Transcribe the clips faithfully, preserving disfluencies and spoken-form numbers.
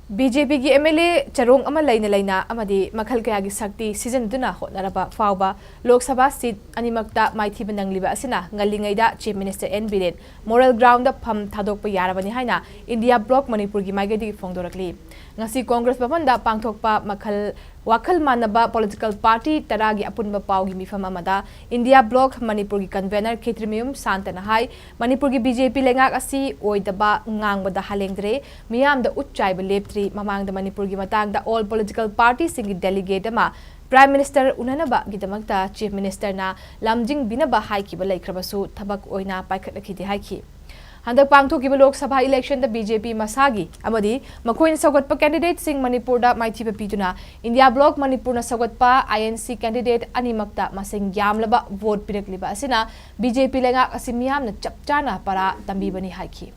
B J ꯄꯤꯒꯤ M L A ꯆꯔꯣꯡ ꯑꯃ ꯂꯩꯅ ꯂꯩꯅ ꯑꯃꯗꯤ ꯃꯈꯜ ꯀꯌꯥꯒꯤ ꯁꯛꯇꯤ ꯁꯤꯖꯤꯟꯅꯗꯨꯅ ꯍꯣꯠꯅꯔꯕ ꯐꯥꯎꯕ ꯂꯣꯛ ꯁꯚꯥ ꯁꯤꯠ ꯑꯅꯤꯃꯛꯇ ꯃꯥꯏꯊꯤꯕ ꯅꯪꯂꯤꯕ ꯑꯁꯤꯅ ꯉꯜꯂꯤꯉꯩꯗ Chief Minister N Biren moral ground ꯗ ꯐꯝ ꯊꯥꯗꯣꯛꯄ ꯌꯥꯔꯕꯅꯤ ꯍꯥꯏꯅ ꯏꯟꯗꯤꯌꯥ ꯕ꯭ꯂꯣꯛ ꯃꯅꯤꯄꯨꯔꯒꯤ ꯃꯥꯏꯀꯩꯗꯒꯤ ꯐꯣꯡꯗꯣꯔꯛꯂꯤ꯫ ꯉꯁꯤ ꯀꯣꯡꯒ꯭ꯔꯦꯁ ꯚꯕꯟꯗ ꯄꯥꯡꯊꯣꯛꯄ ꯃꯈꯜ ꯋꯥꯈꯜ ꯃꯥꯟꯅꯕ political party ꯇꯔꯥꯒꯤ ꯑꯄꯨꯟꯕ ꯄꯥꯎꯒꯤ ꯃꯤꯐꯝ ꯑꯃꯗ ꯏꯟꯗꯤꯌꯥ ꯕ꯭ꯂꯣꯛ ꯃꯅꯤꯄꯨꯔꯒꯤ convener ꯈꯦꯇ꯭ꯔꯤꯃꯌꯨꯝ ꯁꯥꯟꯇꯅ ꯍꯥꯏ, ꯃꯅꯤꯄꯨꯔꯒꯤ ꯕꯤ ꯖꯦ ꯄꯤ ꯂꯩꯉꯥꯛ ꯑꯁꯤ ꯑꯣꯏꯗꯕ ꯉꯥꯡꯕꯗ ꯍꯥꯂꯦꯡꯗ꯭ꯔꯦ, ꯃꯤꯌꯥꯝꯗ ꯎꯠ ꯆꯥꯏꯕ ꯂꯦꯞꯇ꯭ꯔꯤ꯫ ꯃꯃꯥꯡꯗ ꯃꯅꯤꯄꯨꯔꯒꯤ ꯃꯇꯥꯡꯗ all political party ꯁꯤꯡꯒꯤ delegate ꯑꯃ Prime Minister ꯎꯅꯅꯕꯒꯤꯗꯃꯛꯇ Chief Minister ꯅ ꯂꯝꯖꯤꯡꯕꯤꯅꯕ ꯍꯥꯏꯈꯤꯕ ꯂꯩꯈ꯭ꯔꯕꯁꯨ ꯊꯕꯛ ꯑꯣꯏꯅ ꯄꯥꯏꯈꯠꯂꯛꯈꯤꯗꯦ ꯍꯥꯏꯈꯤ꯫ ꯍꯟꯗꯛ ꯄꯥꯡꯊꯣꯛꯈꯤꯕ ꯂꯣꯛ ꯁꯚꯥ election ꯗ ꯕꯤ ꯖꯦ ꯄꯤ ꯃꯁꯥꯒꯤ ꯑꯃꯗꯤ ꯃꯈꯣꯏꯅ ꯁꯧꯒꯠꯄ candidate ꯁꯤꯡ ꯃꯅꯤꯄꯨꯔꯗ ꯃꯥꯏꯊꯤꯕ ꯄꯤꯗꯨꯅ ꯏꯟꯗꯤꯌꯥ ꯕ꯭ꯂꯣꯛ ꯃꯅꯤꯄꯨꯔꯅ ꯁꯧꯒꯠꯄ ꯑꯥꯏ ꯑꯦꯟ ꯁꯤ candidate ꯑꯅꯤꯃꯛꯇ ꯃꯁꯤꯡ ꯌꯥꯝꯂꯕ vote ꯄꯤꯔꯛꯂꯤꯕ ꯑꯁꯤꯅ ꯕꯤ ꯖꯦ ꯄꯤ ꯂꯩꯉꯥꯛ ꯑꯁꯤ ꯃꯤꯌꯥꯝꯅ ꯆꯞ ꯆꯥꯅ ꯄꯔꯥ ꯇꯝꯕꯤꯕꯅꯤ ꯍꯥꯏꯈꯤ꯫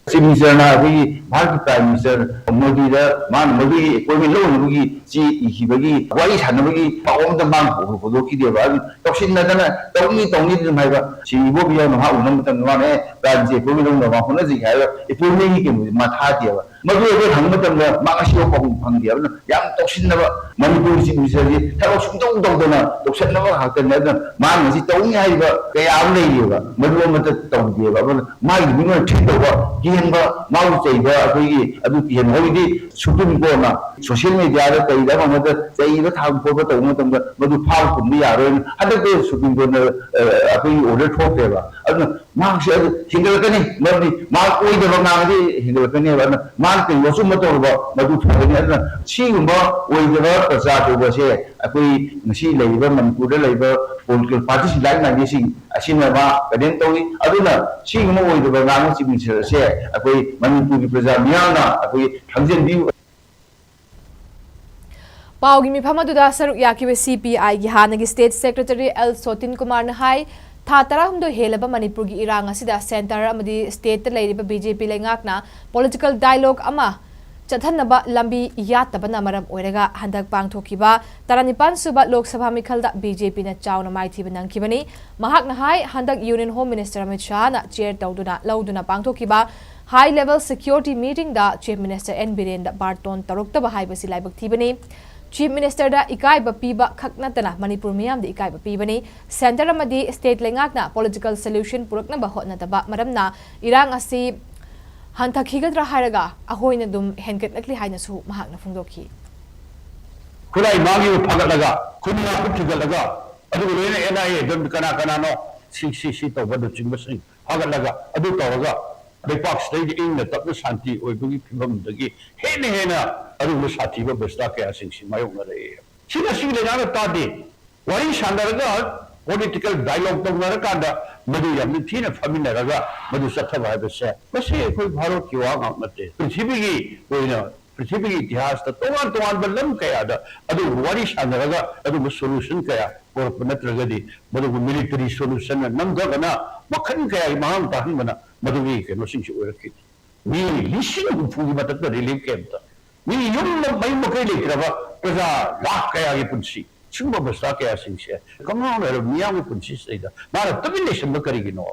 Chief Minister ꯅ ꯑꯩꯈꯣꯏꯒꯤ ꯚꯥꯔꯠꯀꯤ Prime Minister ꯃꯣꯗꯤꯗ ꯃꯥꯅ ꯃꯗꯨꯒꯤ appointment ꯂꯧꯅꯕꯒꯤ ꯆꯦ ꯏꯈꯤꯕꯒꯤ ꯋꯥꯔꯤ ꯁꯥꯟꯅꯕꯒꯤ ꯄꯥꯎ ꯑꯝꯇ ꯃꯥꯅ ꯍꯧꯗꯣꯛꯈꯤꯗꯦꯕ꯫ ꯑꯗꯨ ꯇꯧꯁꯤꯟꯅꯗꯅ ꯇꯧꯅꯤ ꯇꯧꯅꯤ ꯑꯗꯨꯝ ꯍꯥꯏꯕ꯫ ꯁꯤ ꯏꯕꯣꯕꯤ ꯌꯥꯏꯃ ꯃꯍꯥꯛ ꯎꯅꯕ ꯃꯇꯝꯗ ꯃꯥꯅ, "ꯑꯦ, Prime ꯁꯦ appointment ꯂꯧꯅꯕ ꯍꯣꯠꯅꯁꯤ" ꯍꯥꯏꯔꯒ appointment ꯒꯤ ꯀꯩꯅꯣꯁꯦ ꯃꯥ ꯊꯥꯗꯦꯕ꯫ ꯃꯗꯨ ꯑꯩꯈꯣꯏ ꯍꯪꯕ ꯃꯇꯝꯗ ꯃꯥ ꯉꯁꯤꯐꯥꯎ ꯄꯥꯎꯈꯨꯝ ꯐꯪꯗꯦ꯫ ꯑꯗꯨꯅ ꯌꯥꯝ ꯇꯧꯁꯤꯟꯅꯕ, ꯃꯅꯤꯄꯨꯔꯒꯤ Chief Minister ꯁꯤ ꯊꯕꯛ ꯁꯨꯡꯇꯧ ꯇꯧꯗꯅ ꯇꯧꯁꯟꯅꯕ ꯉꯥꯛꯇꯅꯦ꯫ ꯑꯗꯨꯅ ꯃꯥꯅ ꯉꯁꯤ ꯇꯧꯅꯤ ꯍꯥꯏꯔꯤꯕ ꯀꯌꯥ ꯑꯃ ꯂꯩꯔꯤꯑꯕ, ꯃꯗꯨ ꯑꯃꯠꯇ ꯇꯧꯗꯦꯕ꯫ ꯑꯗꯨꯅ ꯃꯥꯒꯤ ꯃꯤꯉꯣꯟꯗ treat ꯇꯧꯕ, ꯀꯤꯍꯟꯕ, ꯃꯥꯕꯨ ꯆꯩꯕ, ꯑꯩꯈꯣꯏꯒꯤ ꯑꯗꯨ ꯀꯤꯍꯟꯕ꯫ ꯍꯧꯖꯤꯛꯇꯤ Supreme Court ꯅ social media ꯗ ꯀꯩꯗ ꯑꯃ ꯑꯃꯗ ꯆꯩꯕ ꯊꯥꯕ ꯈꯣꯠꯄ ꯇꯧꯕ ꯃꯇꯝꯗ ꯃꯗꯨ ꯐꯥꯕ ꯄꯨꯟꯕ ꯌꯥꯔꯣꯏꯅ ꯍꯟꯗꯛꯇ Supreme Court ꯅ, ꯑ, ꯑꯩꯈꯣꯏꯒꯤ order ꯊꯣꯛꯈ꯭ꯔꯦꯕ꯫ ꯑꯗꯨꯅ ꯃꯍꯥꯛꯁꯦ ꯑꯗꯨ ꯍꯦꯟꯒꯠꯂꯛꯀꯅꯤ, ꯃꯔꯝꯗꯤ ꯃꯍꯥꯛ ꯑꯣꯏꯗꯕ ꯉꯥꯡꯉꯗꯤ ꯍꯦꯟꯒꯠꯂꯛꯀꯅꯦꯕ꯫ ꯑꯗꯨꯅ ꯃꯥꯅ ꯀꯔꯤꯒꯨꯝꯕ ꯑꯆꯨꯝꯕ ꯇꯧꯔꯕ ꯃꯗꯨ ꯐꯒꯅꯤ꯫ ꯑꯗꯨꯅ ꯁꯤꯒꯨꯝꯕ ꯑꯣꯏꯗꯕ ꯄ꯭ꯔꯖꯥ ꯇꯧꯕꯁꯦ ꯑꯩꯈꯣꯏ ꯉꯁꯤ ꯂꯩꯔꯤꯕ ꯃꯅꯤꯄꯨꯔꯗ ꯂꯩꯔꯤꯕ political party ꯁꯤꯡ, ꯂꯥꯏꯔꯤꯛ ꯃꯥꯏꯕꯤꯁꯤꯡ ꯑꯁꯤꯅ ꯃꯥ condemn ꯇꯧꯏ꯫ ꯑꯗꯨꯅ ꯁꯤꯒꯨꯝꯕ ꯑꯣꯏꯗꯕ ꯉꯥꯡꯕ Chief Minister ꯑꯁꯦ ꯑꯩꯈꯣꯏ ꯃꯅꯤꯄꯨꯔꯒꯤ ꯄ꯭ꯔꯖꯥ ꯃꯤꯌꯥꯝꯅ ꯑꯩꯈꯣꯏ ꯈꯪꯖꯤꯟꯕꯤꯌꯨ꯫ ꯄꯥꯎꯒꯤ ꯃꯤꯐꯝ ꯑꯗꯨꯗ ꯁꯔꯨꯛ ꯌꯥꯈꯤꯕ ꯁꯤ ꯄꯤ ꯑꯥꯏꯒꯤ ꯍꯥꯟꯅꯒꯤ state secretary ꯑꯦꯜ ꯁꯣꯇꯤꯟ ꯀꯨꯃꯥꯔꯅ ꯍꯥꯏ, ꯊꯥ ꯇꯔꯥꯍꯨꯝꯗꯣꯏ ꯍꯦꯜꯂꯕ ꯃꯅꯤꯄꯨꯔꯒꯤ ꯏꯔꯥꯡ ꯑꯁꯤꯗ centre ꯑꯃꯗꯤ state ꯇ ꯂꯩꯔꯤꯕ ꯕꯤ ꯖꯦ ꯄꯤ ꯂꯩꯉꯥꯛꯅ political dialogue ꯑꯃ ꯆꯠꯍꯟꯅꯕ ꯂꯝꯕꯤ ꯌꯥꯠꯇꯕꯅ ꯃꯔꯝ ꯑꯣꯏꯔꯒ ꯍꯟꯗꯛ ꯄꯥꯡꯊꯣꯛꯈꯤꯕ ꯇꯔꯥꯅꯤꯄꯥꯟ ꯁꯨꯕ ꯂꯣꯛ ꯁꯚꯥ ꯃꯤꯈꯜꯗ ꯕꯤ ꯖꯦ ꯄꯤꯅ ꯆꯥꯎꯅ ꯃꯥꯏꯊꯤꯕ ꯅꯪꯈꯤꯕꯅꯤ꯫ ꯃꯍꯥꯛꯅ ꯍꯥꯏ, ꯍꯟꯗꯛ Union Home Minister ꯑꯃꯤꯠ ꯁꯥꯍꯅ ꯆꯤꯌꯔ ꯇꯧꯗꯨꯅ ꯂꯧꯗꯨꯅ ꯄꯥꯡꯊꯣꯛꯈꯤꯕ High Level Security Meeting ꯗ Chief Minister ꯑꯦꯟ ꯕꯤꯔꯦꯟꯗ ꯕꯥꯔꯇꯣꯟ ꯇꯧꯔꯛꯇꯕ ꯍꯥꯏꯕꯁꯤ ꯂꯥꯏꯕꯛ ꯊꯤꯕꯅꯤ꯫ Chief Minister ꯗ ꯏꯀꯥꯏꯕ ꯄꯤꯕ ꯈꯛ ꯅꯠꯇꯅ ꯃꯅꯤꯄꯨꯔ ꯃꯤꯌꯥꯝꯗ ꯏꯀꯥꯏꯕ ꯄꯤꯕꯅꯤ꯫ Centre ꯑꯃꯗꯤ state ꯂꯩꯉꯥꯛꯅ political solution ꯄꯨꯔꯛꯅꯕ ꯍꯣꯠꯅꯗꯕ ꯃꯔꯝꯅ ꯏꯔꯥꯡ ꯑꯁꯤ ꯍꯟꯊꯈꯤꯒꯗ꯭ꯔꯥ ꯍꯥꯏꯔꯒ ꯑꯩꯈꯣꯏꯅ ꯑꯗꯨꯝ ꯍꯦꯟꯒꯠꯂꯛꯂꯤ ꯍꯥꯏꯅꯁꯨ ꯃꯍꯥꯛꯅ ꯐꯣꯡꯗꯣꯛꯈꯤ꯫ ꯈꯨꯠꯂꯥꯏ ꯃꯥꯡꯈꯤꯕ ꯐꯥꯒꯠꯂꯒ, ꯈꯨꯟ ꯉꯥꯛꯄ ꯊꯤꯒꯠꯂꯒ, ꯑꯗꯨꯒ ꯂꯣꯏꯅ ꯑꯦꯟ ꯑꯥꯏ ꯑꯦ ꯑꯗꯨꯝ ꯀꯅꯥ ꯀꯅꯥꯅꯣ ꯁꯤ ꯁꯤ ꯁꯤ ꯇꯧꯕꯅꯆꯤꯡꯕꯁꯤꯡ ꯐꯥꯒꯠꯂꯒ, ꯑꯗꯨ ꯇꯧꯔꯒ ꯂꯩꯄꯥꯛꯁꯤꯗꯩꯗ ꯏꯪꯅ ꯇꯞꯅ ꯁꯥꯟꯇꯤ ꯑꯣꯏꯕꯒꯤ ꯐꯤꯕꯝꯗꯒꯤ ꯍꯦꯟꯅ ꯍꯦꯟꯅ ꯑꯗꯨꯒꯨꯝꯕ ꯁꯥꯊꯤꯕ ꯕ꯭ꯔꯁꯇꯥ ꯀꯌꯥꯁꯤꯡꯁꯤ ꯃꯥꯌꯣꯛꯅꯔꯛꯑꯦ꯫ ꯁꯤ ꯉꯁꯤ ꯂꯩꯉꯥꯛꯅ ꯇꯥꯗꯦ꯫ ꯋꯥꯔꯤ ꯁꯥꯟꯅꯔꯒ political dialogue ꯇꯧꯅꯔꯀꯥꯟꯗ ꯃꯗꯨ ꯌꯥꯝ ꯅꯤꯡꯊꯤꯅ ꯐꯝꯃꯤꯟꯅꯔꯒ ꯃꯗꯨ ꯆꯠꯊꯕ ꯍꯥꯏꯕꯁꯦ, ꯃꯁꯤ ꯑꯩꯈꯣꯏ ꯚꯥꯔꯠꯀꯤ ꯋꯥ ꯉꯥꯛ ꯅꯠꯇꯦ, ꯄ꯭ꯔꯤꯊꯤꯕꯤꯒꯤ ꯑꯣꯏꯅ ꯄ꯭ꯔꯤꯊꯤꯕꯤꯒꯤ ꯏꯇꯤꯍꯥꯁꯇ ꯇꯣꯉꯥꯟ ꯇꯣꯉꯥꯟꯕ ꯂꯝ ꯀꯌꯥꯗ ꯑꯗꯨꯒꯨꯝꯕ ꯋꯥꯔꯤ ꯁꯥꯟꯅꯔꯒ ꯑꯗꯨꯒꯨꯝꯕ solution ꯀꯌꯥ ꯄꯨꯔꯛꯄ ꯅꯠꯇ꯭ꯔꯒꯗꯤ, ꯃꯗꯨꯒꯨꯝꯕ military solution ꯅ ꯅꯝꯊꯕꯅ ꯃꯈꯜ ꯀꯌꯥꯒꯤ ꯃꯥꯡ ꯇꯥꯍꯟꯕꯅ ꯃꯗꯨꯒꯤ ꯀꯩꯅꯣꯁꯤꯡꯁꯤ ꯑꯣꯏꯔꯛꯈꯤꯅꯤ꯫ ꯃꯤ ꯂꯤꯁꯤꯡ ꯍꯨꯝꯐꯨꯒꯤ ꯃꯊꯛꯇ relief camp ꯇ, ꯃꯤ ꯌꯨꯝ ꯃꯌꯨꯝ ꯃꯀꯩ ꯂꯩꯇ꯭ꯔꯕ ꯄ꯭ꯔꯖꯥ ꯂꯥꯈ ꯀꯌꯥꯒꯤ ꯄꯨꯟꯁꯤ, ꯁꯤꯒꯨꯝꯕ ꯕ꯭ꯔꯁꯇꯥ ꯀꯌꯥꯁꯤꯡꯁꯦ ꯀꯪꯉꯥꯎꯅꯔꯕ ꯃꯤꯌꯥꯝꯒꯤ ꯄꯨꯟꯁꯤꯁꯤꯗꯩꯗ ꯃꯥꯅ ꯇꯨꯃꯤꯟ ꯂꯩꯁꯟꯕ ꯀꯔꯤꯒꯤꯅꯣ?